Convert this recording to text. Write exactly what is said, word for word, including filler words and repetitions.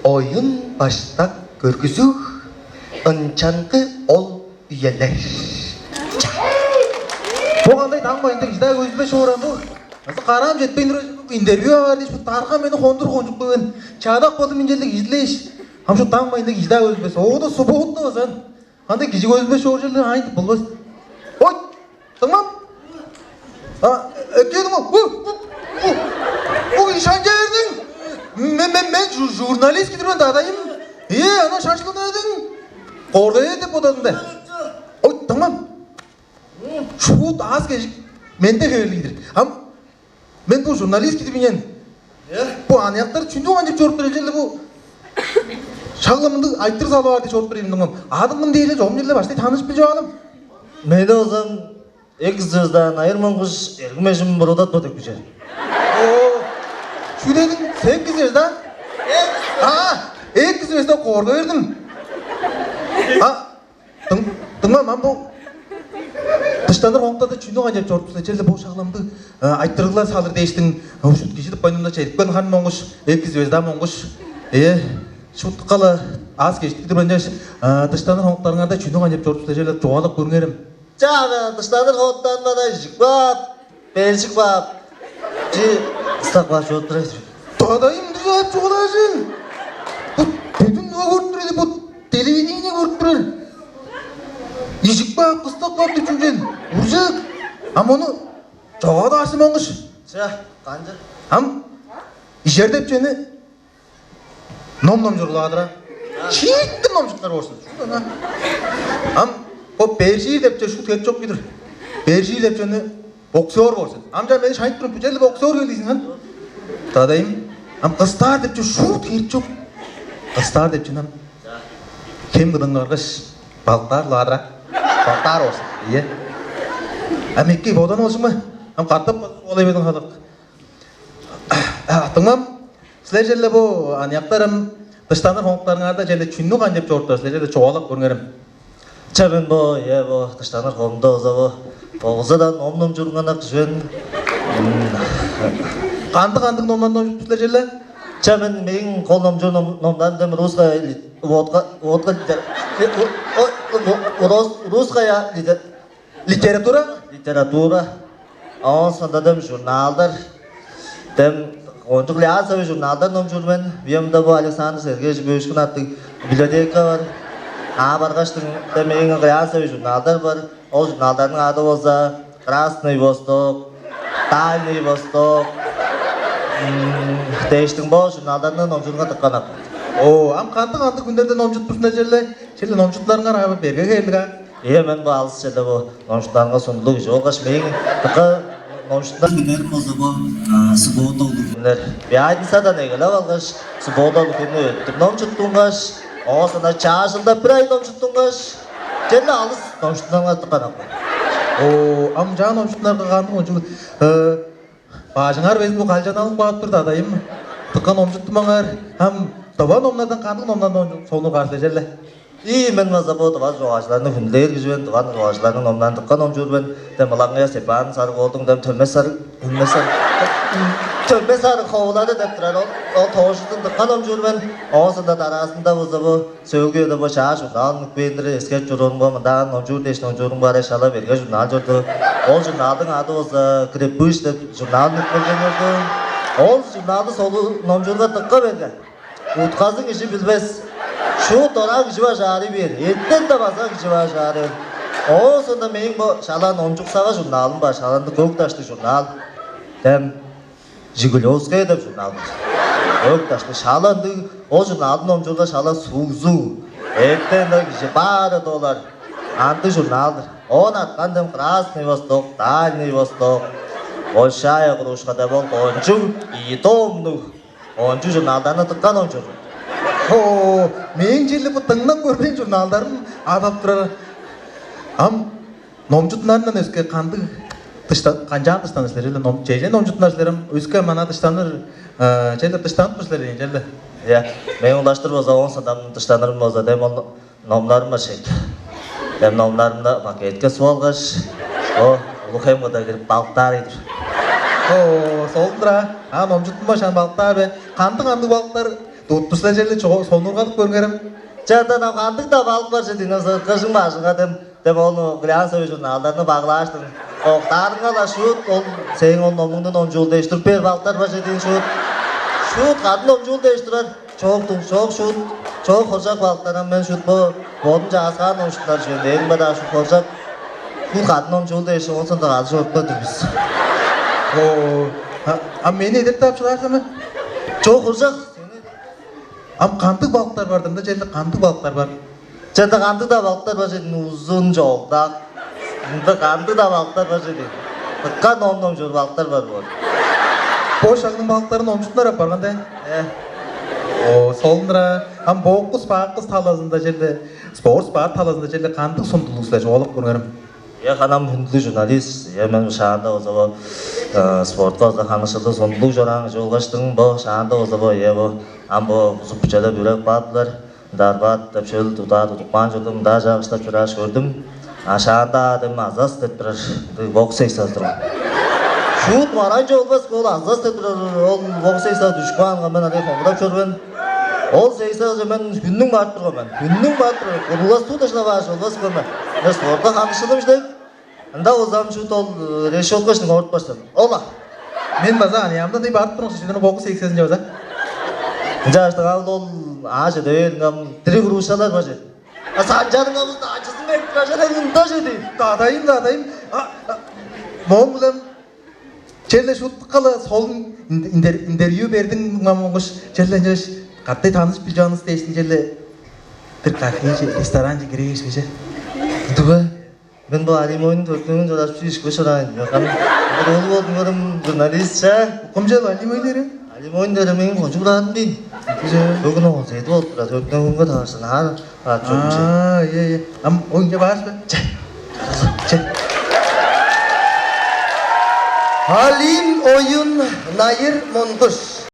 Оюн баштак көргүзүг, ынчангы ол үелер. Бо кандай таң бажында кижи-даа көзүлбес чоруур бо. Азы караам четпейн тура, интервью аар дээш, бо дарга мени хондур кончуп келген. Чадап болдум, инчелдиг кижи-ле иш. Ам шо таң бажында кижи-даа көзүлбес. Оода суббота база. Кандай кижи көзүлбес чоруур черлер айтып болбас. Ой, тыңмам. А, эккедим ол. Бу, бу, бу, бу ишан черниң. Мен, мен, мен жу- журналист кидирмен, дадайым. Э, ана шашлык эдиң. Коргай деп бодадым да. Ой, тыңмам. Шуут аас кежик менде хеверлигдир. Ам мен бу журналист кидирбейн. Э? Бу аныяктар чүнү канчап чоруп турар черле бу? Шак-ла мындыг айтырыг салып аар деп чоруп турар ийин, тыңмам. Адың мын дээрге чогум черле баштай таныш билип алам. Мени озан эки звезда Найыр Монгуш эргим эжим буруудатпа деп күжер. О, чү дедиң? Секки звезда? А, эки звезда, корга бердим. А, тың тыңма, ман бу дыштаныр хоңтада чүнү канчап чоруп силер черле бу шагламды айтырыглар салыр дээштиң, шут кижи тыппайнымда чедипкен хан Монгуш, эки звезда Монгуш. Э, шуткала аз кештик тур ынчаш дыштаныр хоңтарыңарда чүнү канчап чоруп силер черле чугаалап көрүңерем. Чаа, дыштаныр хоңтан бада ижик баап, белжик баап, чи ыстак баап чоруп турар. Дадайым дужаап чугаалаажын. Бу бүдүн ноо көрүп турар, бу телевидение көрүп турар. Ижик баап, кыстак баап деп чүнчен. Уржак. А мону чогаадаарсы Монгуш. Че, канчы? Ам ижер деп чени ном номчурлаадыра. Чииттим номчуттар болзун. Ам бо бержиир деп че шут хеп чок кидир. Бержиир деп чени боксер болзун. Ам жа мени шайып туруп, бу черле боксер келдийсиң ан. Дадайым. Ам кыстаар деп че шут хеп чок. Кыстаар деп чени ам. Хем кыдың каргаш, балыктаар ладыра. Балыктаар болзун. Ие. Ам эки бодан болзун ма? Ам катап олай бедин халык. Тыңмам, силер черле бо аныяктарым дыштаныр хоңуктарыңарда черле чүннү канчап чоруптар, силер черле чугаалап көрүңерем. Че, мен бо, э, бо дыштаныр хоомда оза бо, богузадан ном номчурунганак чүвен. Кандыг кандыг номнарны номчуп силер черле? Че, мен мээң кол номчуур ном, номнарым дем русская ли-, водка, водка литер-, э, о, о, о, рус-, русская литер-, Литература? Литература. Оон сондадым журналдар. Дем кончуг глянцевый журналдар номчуур мен. Биемде бу Александр Сергеевич Пушкин аттыг библиотека бар. Аа баргаштың дем эң глянцевый журналдар бар. Ол журналдарның ады болза Красный Восток, Дальний Восток. Дээштиң бо журналдарны номчуурунга тыкканак. О, ам кандыг кандыг күндерде номчуттур силер черле? Черле номчуттуларыңар ам берге хээрлиг аа. Ийе, мен бо алыс черле бо номчуттарынга сундулуг кижи болгаш мээң дыка номчуттар күннерим болза бо суббота улуг күннер. Пятницадан эгелеп алгаш, суббота улуг күнү өттүр номчуттунгаш, оон соонда чаажылда бир ай номчуттунгаш, черле алыс номчуттарынга тыккан апкан. О, ам чаа номчуттарга кандыг кончуг бажыңар безин бу калчаналып каап тур, дадайым. Тыккан номчуттумаңар, ам тыва номнардан кандыг номнарны сонугаар силер черле? Ии, мен база бо тыва чогаалчыларны хүндээр кижи мен, тыва чогаалчыларның номнарын дыка номчуур мен. Дем ылаңгыя Степан Сарыг-оолдуң дем төмес сарыг, хүммес сарыг, төмес сарыг ховулары деп турар. Ол, ол тоожузун дыка номчуур мен. Оон соонда дараазында база бо сөөлгү үеде бо чаа журнал үнүп кээндир эскерип чоруурумга, мындаан номчуур дээш номчуурумга арай шала берге журнал чорду. Ол журналдың ады база Крепыш деп журнал үнүп келген чорду. Ол журналды солу номчуурга дыка берге. Утказын кижи билбес. Шуут дораан кижи бажаарый бээр. Эртен-даа база кижи бажаарый бээр. Оон соонда мээң бо шала номчуксага журналым бар, шаланды көк даштыг журнал. Дем Жигулевская деп журнал бар. Көк даштыг шала ындыг, ол журналды номчуурда шала суг-суг. Эртен-даа кижи баары долар. Андыг журнал-дыр. Оон арткан дем Красный Восток, Дальний Восток, Большая кружка деп ол кончуг, и томнуг. Оончу журналдарны тыпкан оончур. О, мээң черле бо дыңнап көрбээн журналдарым адап турар. Ам номчуттунарындан өске кандыг дышта, канчаан дыштаныр силер? Черле ном, чеже номчуттунар силер ам өске мана дыштаныр, э, черле дыштанып тур силер ийин черле. Я, мээң улаштыр болза, оон садам дыштанырым болза, дем ол номнарым бар шег. Дем номнарымны пакетке суп алгаш, о, улуг хем кыда кирип балыктаар ийдир. О, солун-дур аа. А номчуттунмаш ам балыктаар бе? Кандыг-кандыг балыктар Туттуста черле сонургадып көргерем. Чадан ам кандыг-даа балык бар чедиң, ынза ыткажың бажыңга дем, дем ону глянцевый журналдарны баглааштың. Октаарыңга-ла шуут ол сээң ол номуңну номчуул дээш туруп бээр балыктар бар чедиин шуут. Шуут кадын номчуул дээш турар. Чоок дуң, чоок шуут, чоок хоржак балыктар ам мен шуут бо бодум чааскаан номчуттунар чүве. Дээриң бадаа шуут хоржак. Шуут кадын номчуул дээш, оон соонда кады чорупкан-дыр бис. Оо, а, а мени эдертип ап чыдаар сен бе? Чоок хоржак. Ам кандыг балыктар бар-дыр ында, черле кандыг балыктар бар? Чында кандыг-даа балыктар бар чедиң, узун, чоолдак. Ында кандыг-даа балыктар бар чедиң. Дыка ном-ном чор балыктар бар боор. Бо шагның балыктарын номчуттунар апарган де? Э. О, солун-дур аа. Ам бокс, бакс талазында черле, спорт, спорт талазында черле кандыг сундулуг силер, чугаалап көрүңерем. Э, ханам хүндүлүг журналист, э, мен шаанда болза бо, э, спортка болза ханышылды сундулуг чораан чугулгаштың бо шаанда болза бо, э, бо ам бо узуп-пучалап үреп каадылар. Дарбаат деп шөл тудаа тудуп каан чордум, мында чаагыштап чорааш көрдүм. А шаанда дем азас деп турар, бокс эйсазы турган. Шуут марайынче болбас, ол азас деп турар, ол бокс эйсазы дүшүп каанга мен аңаа хомудап чор мен. Ол эйсазы мен хүннүң барып турган мен. Хүннүң барып турган. Курулас суу дышлап аар болбас мен. Мен спортка ханышылым иштеп. Ында болза ам шуут ол, э, решёткачын корут барсам. Ола. Мен база аныяамда дей барып турмуксу, чүдүнү бокс эйсезинче база. Ынча аштыңар ол аажы дөөрүң ам дириг уруушалар бар чеди. А санчарыңавыс ачызын берип кажар эң ында чеди. Дадайым, дадайым. А, а, моон билем черле шуттуккала солун интервью бердиң моңгуш, черле ынчаш каттай таныш билчааныс дээштиң, черле бир кафеже, ресторанче кирээш беже. Дува. Мен бо Алимойнуң төрүттүнүн чорашпчы ишкип чораайн. Кам бир оолу болдуңарым журналист че. Кымчал Алимой дере? Алимойн дере мээң кончуг быраадым дейн. Кыжы. Бөгүн оон седи болуп турар. Төрүттүнүн таарсан аар. А, чок че. А, ие, ие. Ам оюнча баарыс бе? Че. Че. Алим оюн найыр монгуш.